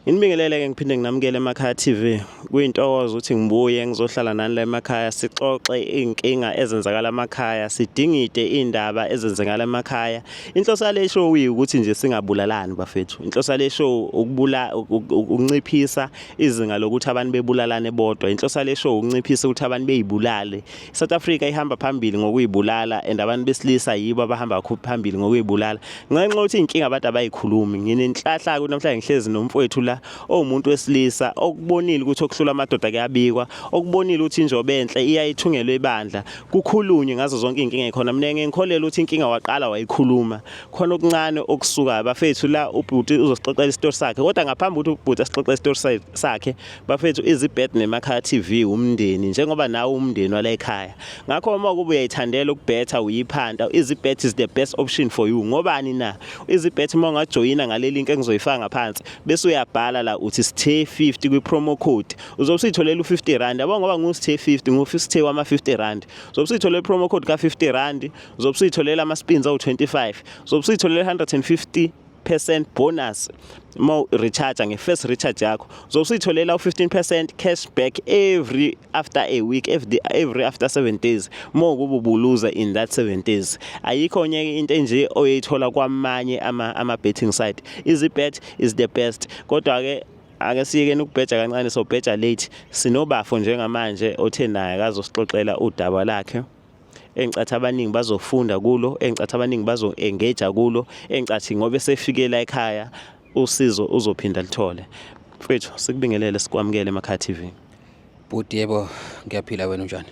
Nginibingelele-ke ngiphinde nginamukele Emakhaya TV. Kuyintokozo ukuthi ngibuye ngizohlala nani la emakhaya sixoxe iy'nkinga ezenzakala emakhaya, sidingide iy'ndaba ezenzakala emakhaya. Inhloso yale show ukuthi nje singabulalani bafethu. Inhloso yale show ukubula ukunciphisa izinga lokuthi abantu bebulalane bodwa. Inhloso yale show ukunciphisa ukuthi abantu beyibulale. South Africa ihamba phambili ngokuyibulala and abantu besilisa yibo abahamba kakhulu phambili ngokuyibulala. Ngenxa yokuthi inkinga abantu abayikhulumi. Nginenhlahla ukuthi namhlanje ngihlezi nomfowethu la owumuntu wesilisa okubonile ukuthi okuhlula amadoda kuyabikwa, okubonile ukuthi injobe enhle iyayithungelwa ibandla. Kukhulunywe ngazo zonke izinkinga ezikhona. Mina ngikholelwa ukuthi inkinga waqala wayikhuluma. Khona okuncane okusukayo bafethu la ubhuti uzosixoxela isitori sakhe. Kodwa ngaphambi ukuthi ubhuti asixoxele isitori sakhe bafethu izibed nemakhaya TV umndeni njengoba nawe umndeni wala ekhaya. Ngakho uma kuba uyayithandela ukubetha uyiphanta izibet is the best option for you. Ngobani na? Izibet uma ungajoyina ngale link engizoyifaka ngaphansi bese uyabhala la uthi sithe 50 kwi promo code uzobe usuyitholela u50 rand. Yabo ngoba ngu sithe 50 ngu sithe wama 50 rand. Uzobe usuyitholela promo code ka 50 rand, uzobe usuyitholela ama spins awu 25, uzobe usuyitholela 150% bonus uma recharge nge-first recharge yakho uzobe usuyitholela u-15% cash back every after a week every after 7 days uma ukuba ubuluza in that 7 days. Ayikho nye into enje oyithola kwamanye ama betting site. EasyBet is the best. Kodwa ke ake siyekeni ukubheja kancane, sobheja late. Sinobafo njengamanje othe naye akazosixoxela udaba lakhe engicathi abaningi bazofunda kulo, engicathi abaningi bazo-engage kulo, engicathi ngoba esefike la ekhaya usizo uzophinda lithole. Mfethu, sikubingelele sikwamukele Emakhaya TV. Bhuti, yebo, ngiyaphila, wena unjani?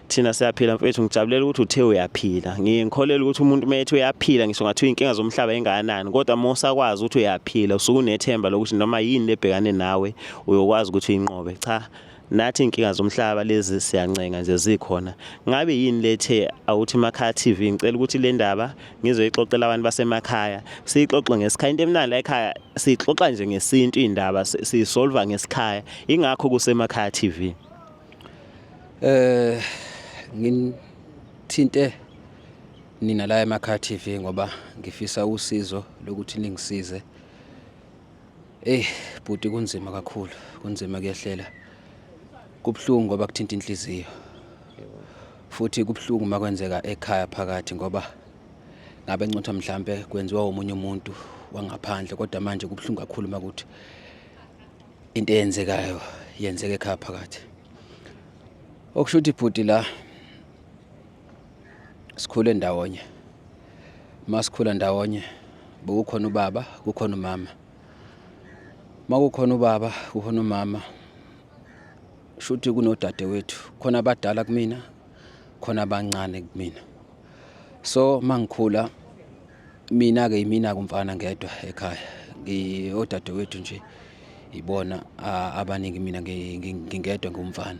Thina siyaphila mfethu, ngijabulela ukuthi uthe uyaphila. Ngiye ngikholelwa ukuthi umuntu uma ethi uyaphila ngisho ngathiwa inkinga zomhlaba engakanani, kodwa uma usakwazi ukuthi uyaphila usuke unethemba lokuthi noma yini lebhekane nawe uyokwazi ukuthi uyinqobe. Cha, nathi inkinga zomhlaba lezi siyancenga nje zikhona. Ngabe yini lethe awuthi Emakhaya TV ngicela ukuthi le ndaba ngizoyixoxela abantu basemakhaya, siyixoxe ngesikhaya. Into emnandi la ekhaya siyixoxa nje ngesintu indaba, siyisolva ngesikhaya, ingakho kuseMakhaya TV. Ngithinte nina la Emakhaya TV ngoba ngifisa usizo lokuthi ningisize. Eh bhuti, kunzima kakhulu, kunzima kuyehlela. Kubhlungu ngoba kuthinta inhliziyo. Futhi kubhlungu makwenzeka ekhaya phakathi ngoba ngabe ncotha mhlambe kwenziwa omunye umuntu wangaphandle, kodwa manje kubhlungu kakhulu makuthi into eyenzekayo yenzeka ekhaya phakathi. Okusho ukuthi bhuti, la sikhule ndawonye, masikhula ndawonye bekukhona ubaba, kukhona umama. Makukhona ubaba, kukhona umama, shuthi kunodadewethu, khona abadala kumina, khona abancane kumina. So mangikhula mina ke yimina kumfana ngedwa ekhaya, odadewethu nje ibona abaningi, mina ngingedwa ngumfana.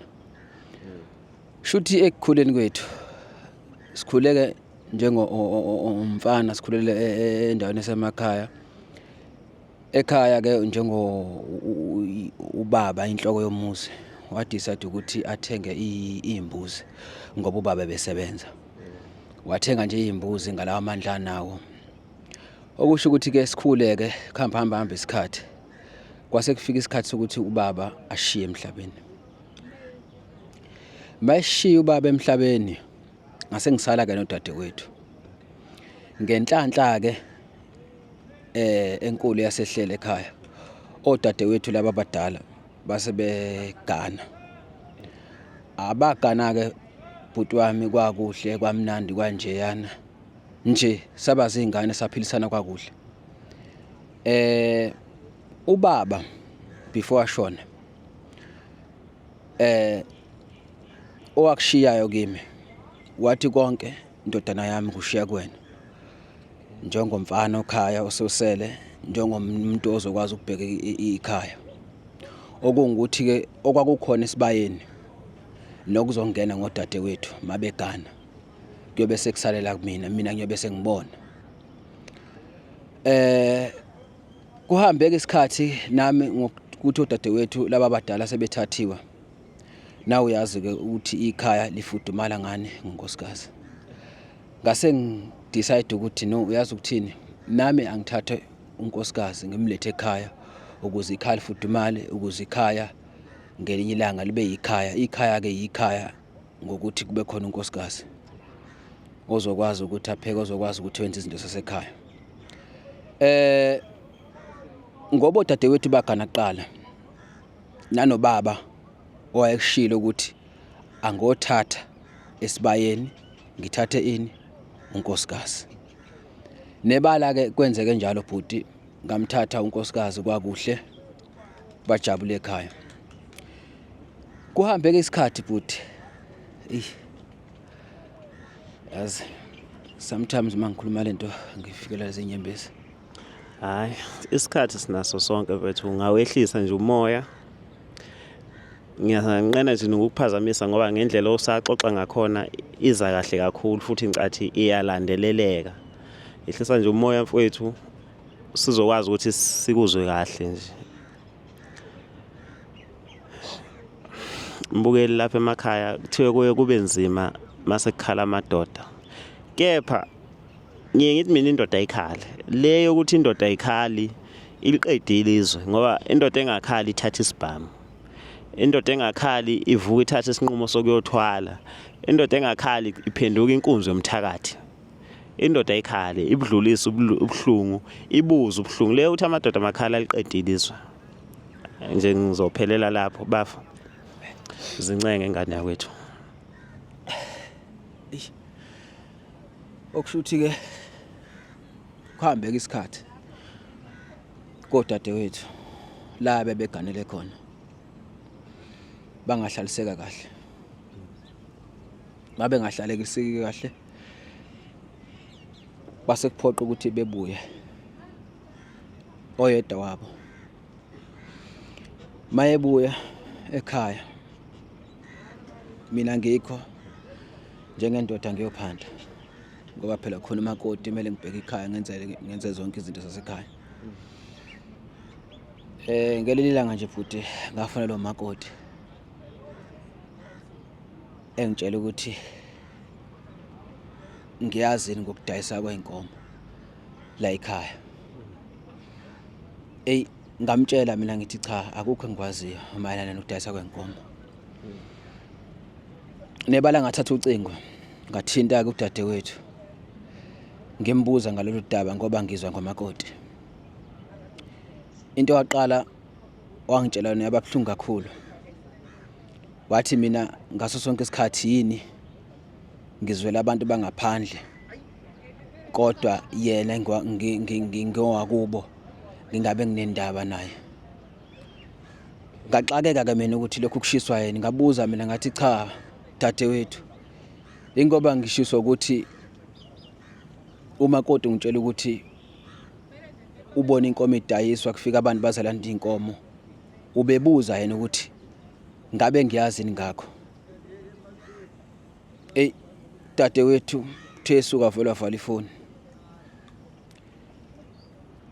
Shuthi ekukhuleni kwethu sikhuleke njengo umfana, sikhulele endaweni esemakhaya. Ekhaya ke njengo ubaba inhloko yomuzi wa decide ukuthi athenge izimbuzi ngoba ubaba besebenza. Wathenga nje izimbuzi ngalawa amandla anawo. Okusho ukuthi ke sikhuleke kuhamba hamba hamba isikhathi, kwase kufika isikhathi sokuthi ubaba ashiye emhlabeni. Mayishiya ubaba emhlabeni ngase ngisala ke nodadewethu. Ngenhlanhla ke enkulu yasehlele ekhaya, odadewethu laba abadala base begana. Abagana ke bhuti wami, kwakuhle kwamnandi kwanjeyana nje, saba zingane saphilisana kwakuhle. Ubaba before ashona owakushiyayo kimi wathi konke indodana yami kushiya kuwena njengomfana okhaya ososele, njengomuntu ozokwazi ukubheka ikhaya, okungukuthi ke okwakukhona esibayeni nokuzongena ngodadewethu mabegana kuyobe sekusalela kumina, mina ngiyobe sengibona. Kuhambeke isikhathi nami ngokuthi odadewethu laba abadala sebethathiwe. Nawe uyazi ke ukuthi ikhaya lifudumala ngani ngonkosikazi. Ngase ngidecide ukuthi no, uyazi ukuthini, nami angithathe unkosikazi ngimlethe ekhaya. Ukuze ikhaya lifudumale, ukuze ikhaya ngelinye ilanga libe yikhaya. Ikhaya ke yikhaya ngokuthi kube khona unkosikazi ozokwazi ukuthi apheke, ozokwazi ukuthi wenze izinto zasekhaya. Ngoba odadewethu bagana kuqala nanobaba owayekushilo ukuthi angothatha esibayeni ngithathe ini unkosikazi. Nebala ke kwenzeke njalo bhuti, ngamthatha unkosikazi kwakuhle, bajabule ekhaya. Kuhambe ke isikhathi bhuti. Eyi yazi sometimes uma ngikhuluma lento ngifikela izinyembezi. Hayi, isikhathi sinaso sonke mfethu, ungawehlisa nje umoya. Ngiyanqena nje nokukuphazamisa ngoba ngendlela osaxoxa ngakhona iza kahle kakhulu futhi ngicathi iyalandeleleka. Yehlisa nje umoya mfowethu sizokwazi ukuthi sikuzwe kahle nje. Mbukeli lapha emakhaya kuthiwe kuye kube nzima mase kukhala amadoda. Kepha ngiye ngithi mina indoda ayikhali. Le yokuthi indoda ayikhali iliqedile izwe ngoba indoda engakhali ithatha isibhamu. Indoda engakhali ivuka ithatha isinqumo sokuyothwala. Indoda engakhali iphenduka inkunzi yomthakathi. Indoda ayikhali ibudlulise ubuhlungu, ibuze ubuhlungu. Le yokuthi amadoda amakhala aliqedile izwe. Nje ngizophelela lapho bafo. Zincenge ingane yakwethu. Okusho ukuthi ke kuhambeka isikhathi kodadewethu la bebeganele khona bangahlaliseka kahle, babengahlalekiseki kahle, base kuphoqa ukuthi bebuye. Oyedwa wabo mayebuya ekhaya, mina ngikho njengendoda ngiyophanda ngoba phela khona umakoti kumele ngibheke ikhaya, ngenze ngenze zonke izinto zasekhaya. Ngelinye ilanga nje bhuti ngafonelwa umakoti engitshela ukuthi ngiyazini ngokudayisa kwey'nkomo la ekhaya. Eyi ngamtshela mina ngithi cha, akukho engikwaziyo mayelana nokudayisa kwey'nkomo. Nebala ngathatha ucingo ngathinta-ke udadewethu ngimbuza ngalolu daba ngoba ngizwa ngomakoti. Into waqala wangitshela yona yaba buhlungu kakhulu. Wathi mina ngaso sonke isikhathi yini ngizwela abantu bangaphandle kodwa yena ngingowakubo ngingabe nginendaba naye. Ngaxakeka ke mina ukuthi lokhu kushiswa yena, ngabuza mina ngathi cha dadewethu, ingoba ngishiswa ukuthi umakoti ungitshela ukuthi ubona inkomo idayiswa kufika abantu bazalanda inkomo, ubebuza yena ukuthi ngabe ngiyazini ngakho. Ey dadewethu uthe esuka vele wavala ifoni.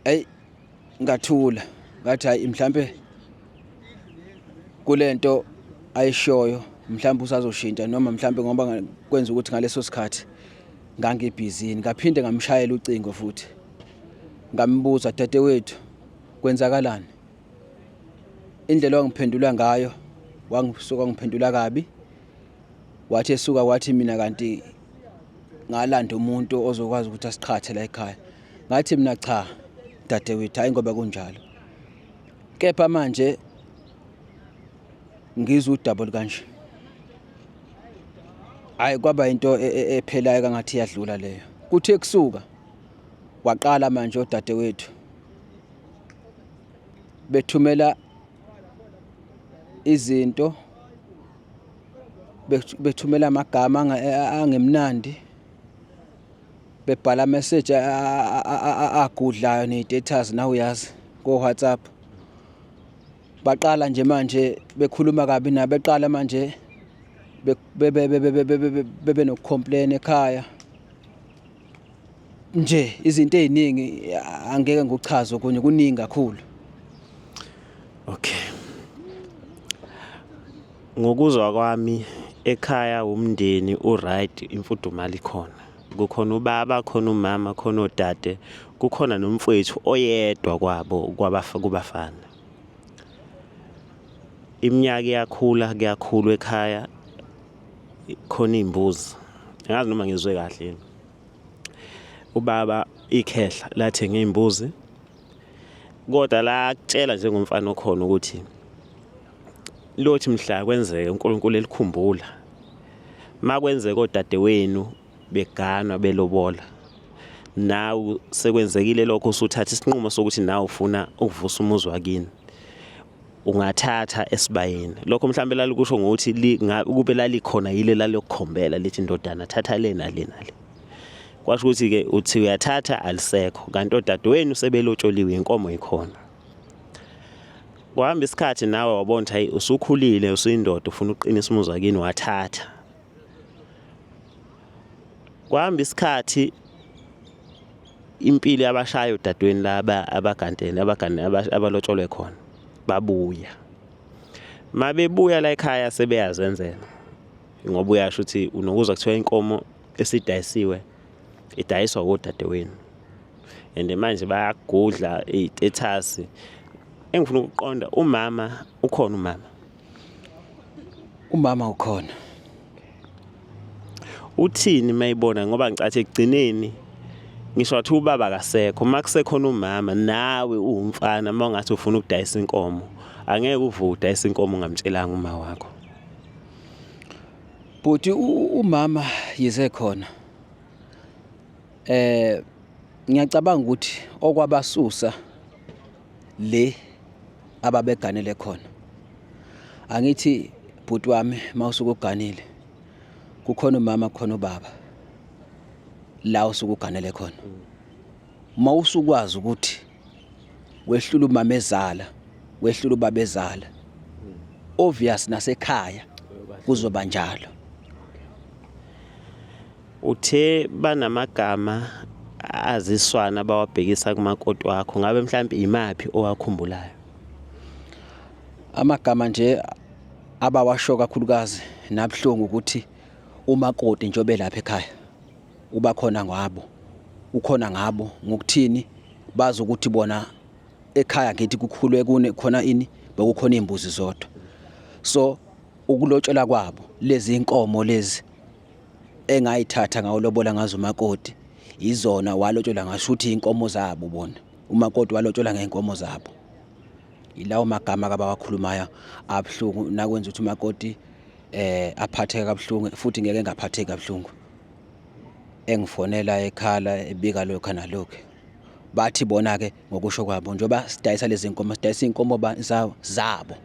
Ey ngathula ngathi hayi mhlambe kulento ayishoyo mhlambe usazoshintsha noma mhlambe ngoba kwenza ukuthi ngaleso sikhathi ngangibhizini. Ngaphinde ngamshayela ucingo futhi ngambuza, dadewethu kwenzakalani? Indlela wangiphendula ngayo wangisuka wangiphendula kabi, wathi esuka wathi mina kanti ngalanda umuntu ozokwazi ukuthi asiqhathe la ekhaya. Ngathi mina cha dadewethu, hayi ngoba kunjalo, kepha manje ngizwe udaba olukanje. Hayi kwaba into ephelayo kangathi iyadlula leyo. Kuthe kusuka waqala manje odadewethu bethumela izinto, bethumela amagama angemnandi, bebhala message agudlayo ney'status nawe uyazi ko-WhatsApp. Baqala nje manje bekhuluma kabi nabo, beqala manje bebe nokucomplain ekhaya nje, izinto ey'ningi angeke ngikuchaze okunye, kuningi kakhulu. Okay. Ngokuzwa kwami ekhaya umndeni u-right, imfudumalo ikhona. Kukhona ubaba, khona umama, khona odade, kukhona nomfowethu oyedwa kwabo kubafana. Iminyaka iyakhula kuyakhulwa ekhaya khona iy'mbuzi. Angazi noma ngizwe kahle yini. Ubaba ikhehla lathenga iy'mbuzi kodwa lakutshela njengomfana okhona ukuthi lothi mhla kwenzeka uNkulunkulu elikhumbula makwenzeka odadewenu beganwa belobola nawe sekwenzekile lokho usuthatha isinqumo sokuthi nawe ufuna ukuvusa umuzi wakini ungathatha esibayeni lokho mhlawumbe lalikusho ngokuthi kube lalikhona yile lalokukhombela lithi ndodana thatha le nale nale kwasho ukuthi-ke uthi uyathatha alisekho kanti odadewenu sebelotsholiwe inkomo ikhona kwahamba isikhathi nawe wabona ukuthi hayi usukhulile usuyindoda ufuna ukuqinisa umuzi wakini wathatha kwahamba isikhathi impilo yabashaya odadweni laba abagantene abagane abalotsholwe khona babuya mabebuya la ekhaya sebeyazenzela ngoba uyasho ukuthi unokuzwa kuthiwa inkomo esidayisiwe idayiswa wodadewenu and manje bayagudla iy'tetasi engifuna ukuqonda umama ukhona umama Umama ukhona. Uthini mayibona ngoba ngicathi ekugcineni ngisho wathi ubaba akasekho uma kusekhona umama nawe uwumfana uma ungathi ufuna ukudayisa inkomo angeke uvuke udayisa inkomo ungamtshelanga uma wakho. Bhuti umama yize khona. Eh ngiyacabanga ukuthi okwabasusa le ababeganele khona. Angithi bhuti wami mawusuke uganile kukhona umama kukhona ubaba la usuke uganele khona. Mawusukwazi ukuthi wehlula umama ezala wehlula ubaba ezala obvious nasekhaya kuzoba njalo. Uthe banamagama aziswana abawabhekisa kumakoti wakho, ngabe mhlampe imaphi owakhumbulayo? Amagama nje abawasho kakhulukazi nabuhlungu ukuthi umakoti nje obelapha ekhaya uba khona ngabo ukhona ngabo ngokuthini bazi ukuthi bona ekhaya ngithi kukhulwe kune khona ini bekukhona izimbuzi zodwa so ukulotshelwa kwabo lezi inkomo lezi engayithatha ngawulobola ngazo umakoti izona walotshelwa ngasho ukuthi inkomo zabo bona umakoti walotshelwa ngeenkomo zabo ilawo magama abawakhulumayo abuhlungu nakwenza ukuthi umakoti eh aphatheke kabuhlungu futhi ngeke ngaphatheki kabuhlungu engifonela ekhala ebika lokho nalokho bathi bona ke ngokusho kwabo njengoba sidayisa lezi nkomo sidayisa inkomo zabo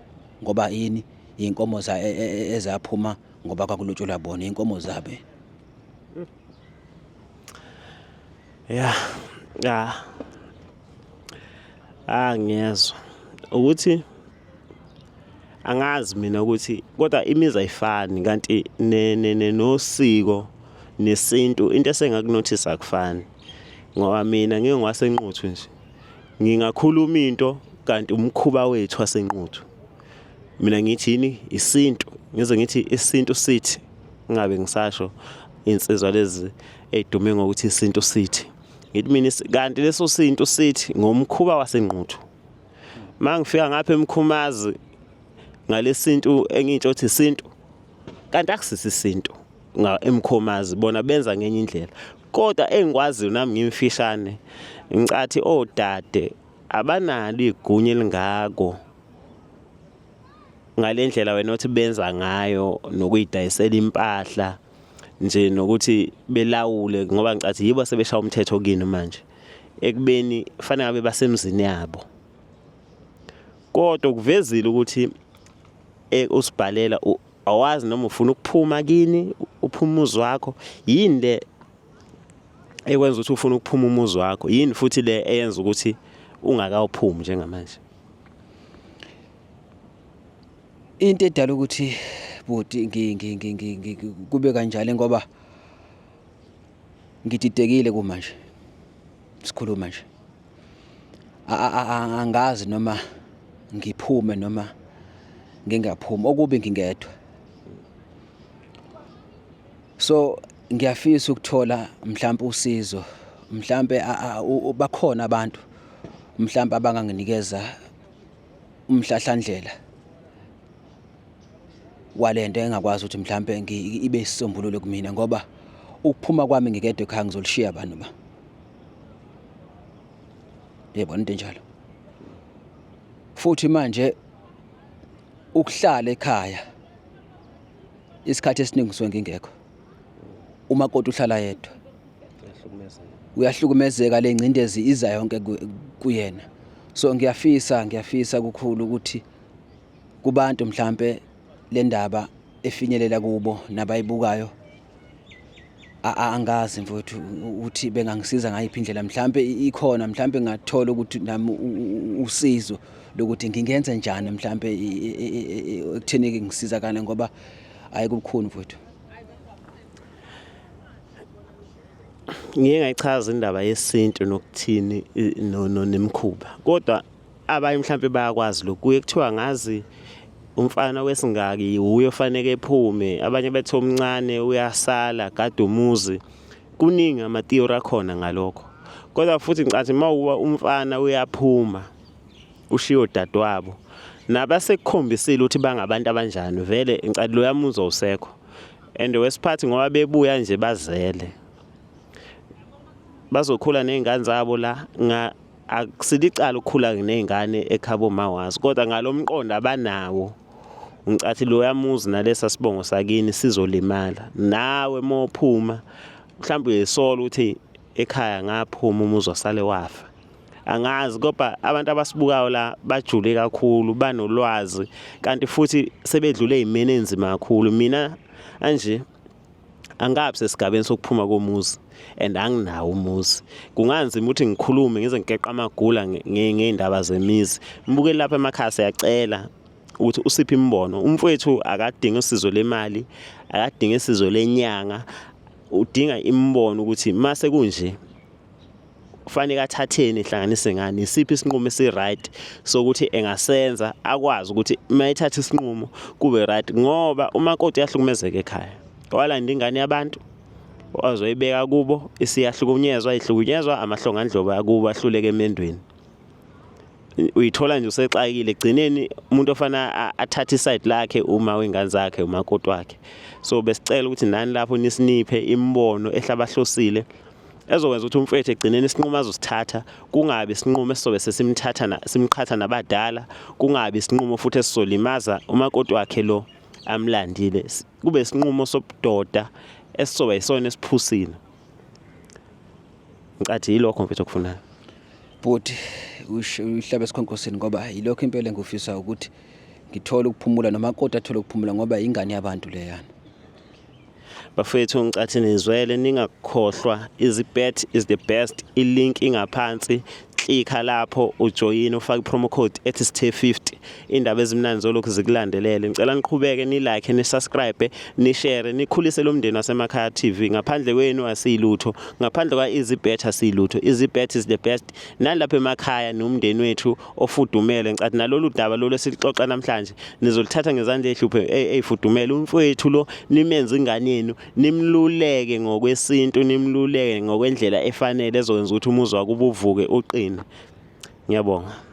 ngoba yini inkomo za e, e, e, ezaphuma ngoba kwakulotsholwa bona inkomo zabo ya ya ah ngiyezwa ukuthi angazi mina ukuthi kodwa imizi ayifani kanti nosiko nesintu into esengakunothisa akufani ngoba mina ngike ngwasenquthu nje ngingakhuluma into kanti umkhuba wethu wasenquthu mina ngithi yini isintu ngize ngithi isintu sithi ngingabe ngisasho insizwa lezi ey'dume ngokuthi isintu sithi ngithi mina kanti leso sintu sithi ngomkhuba wasenquthu uma ngifika ngapha emkhumazi ngalesintu engintsho ukuthi isintu kanti akusisi isintu emkhomazi bona benza ngenye indlela kodwa engikwaziyo nami ngimfishane ngicathi odade abanalo igunya elingako ngale ndlela wena othi benza ngayo nokuyidayisela impahla nje nokuthi belawule ngoba ngicathi yibo sebeshaya umthetho kini manje ekubeni fanele ngabe basemzini yabo kodwa kuvezile ukuthi eh, usibhalela awazi noma ufuna ukuphuma kini uphuma umuzi wakho yini le ekwenza ukuthi ufune ukuphuma umuzi wakho yini futhi le eyenza ukuthi ungakawuphumi njengamanje Into edala ukuthi bhuti kube kanjalo ngoba ngididekile kumanje sikhuluma nje angazi noma ngiphume noma ngingaphumi okubi ngingedwa so ngiyafisa ukuthola mhlawumbe usizo mhlawumbe bakhona abantu mhlawumbe abanganginikeza umhlahlandlela kwalento engakwazi ukuthi mhlambe ibe isisombululo kumina ngoba ukuphuma kwami ngingedwa ekhaya ngizolishiya abantu ba. Yebo into enjalo. Futhi manje ukuhlala ekhaya isikhathi esiningi ngisuke ngingekho. Umakoti uhlala yedwa. Uyahlukumezeka le ngcindezi iza yonke kuyena. So ngiyafisa ngiyafisa kukhulu ukuthi kubantu mhlambe le ndaba efinyelela kubo nabayibukayo angazi mfowethu ukuthi bengangisiza ngayiphi indlela mhlambe ikhona mhlambe ngathola ukuthi nami usizo lokuthi ngingenza njani mhlambe ekutheni ngisizakale ngoba hayi kubukhuni mfowethu. Ngike ngayichaza indaba yesintu nokuthini nemikhuba kodwa abanye mhlampe bayakwazi lokhu kuye kuthiwa ngazi umfana wesingaki wuye ofaneke ephume abanye bethi omncane uyasala gada umuzi kuningi ama-theory akhona ngalokho kodwa futhi ngicathi uma uwa umfana uyaphuma ushiye odadewabo nabasekukhombisile ukuthi bangabantu abanjani vele ngicathi loya muzi awusekho and wesiphathi ngoba bebuya nje bazele bazokhula ney'ngane zabo la akusilicala ukukhula ney'ngane ekhabo mawazi kodwa ngalo mqondo abanawo ngicathi loya muzi nalesa sibongo sakini sizolimala nawe uma uphuma mhlawumbe uyisola ukuthi ekhaya ngaphuma umuzi wasale wafa angazi kodwa abantu abasibukayo la bajule kakhulu banolwazi kanti futhi sebedlule ey'meni enzima kakhulu mina anje angikabi sesigabeni sokuphuma komuzi and anginawo umuzi kunganzima ukuthi ngikhulume ngize ngigeqa amagula ngey'ndaba zemizi mbukeli lapha emakhaya siyacela ukuthi usiphe imibono umfowethu akadingi usizo lemali akadingi usizo lenyanga udinga imibono ukuthi mase kunje kufanele athatheni ehlanganise ngani isiphi isinqumo esi-right sokuthi engasenza akwazi ukuthi uma ethatha isinqumo kube right ngoba umakoti uyahlukumezeka ekhaya walanda ingane yabantu wazoyibeka kubo isiyahlukunyezwa ihlukunyezwa amahlongandlobo akubo ahluleke emendweni uyithola nje usexakile egcineni umuntu ofana athathe iside lakhe uma wengane zakhe umakoti wakhe so besicela ukuthi nani lapho nisiniphe imibono ehlabahlosile ezokwenza ukuthi umfethu egcineni isinqumo azosithatha kungabi isinqumo esizobe sesimthatha simqhatha nabadala kungabi isinqumo futhi esizolimaza umakoti wakhe lo amlandile kube isinqumo sobudoda esizoba yisona esiphusile ngicathi yilokho mfethu okufunayo bhuti uhlaba esikhonkosini ngoba yilokho impela engifisa ukuthi ngithole ukuphumula nomakoti athole ukuphumula ngoba ingane yabantu leyana Bafethu ngicathi nizwele ningakukhohlwa izibet is the best ilink ingaphansi klikha lapho ujoyine ufake promo code ethi sithe 50 indaba ezimnandi zolokhu zikulandelele ngicela niqhubeke ni like ni subscribe ni share nikhulise lo mndeni wasemakhaya TV ngaphandle kwenu asiyilutho ngaphandle kwa izibet asiyilutho izibet is the best nalapha emakhaya nomndeni wethu ofudumele ngicathi nalolu daba lolu esilixoxa namhlanje nizolithatha ngezandla ezihluphe ezifudumele umfowethu lo nimenze ingane yenu nimluleke ngokwesintu nimluleke ngokwendlela efanele ezokwenza ukuthi umuzi wakubo uvuke uqine ngiyabonga.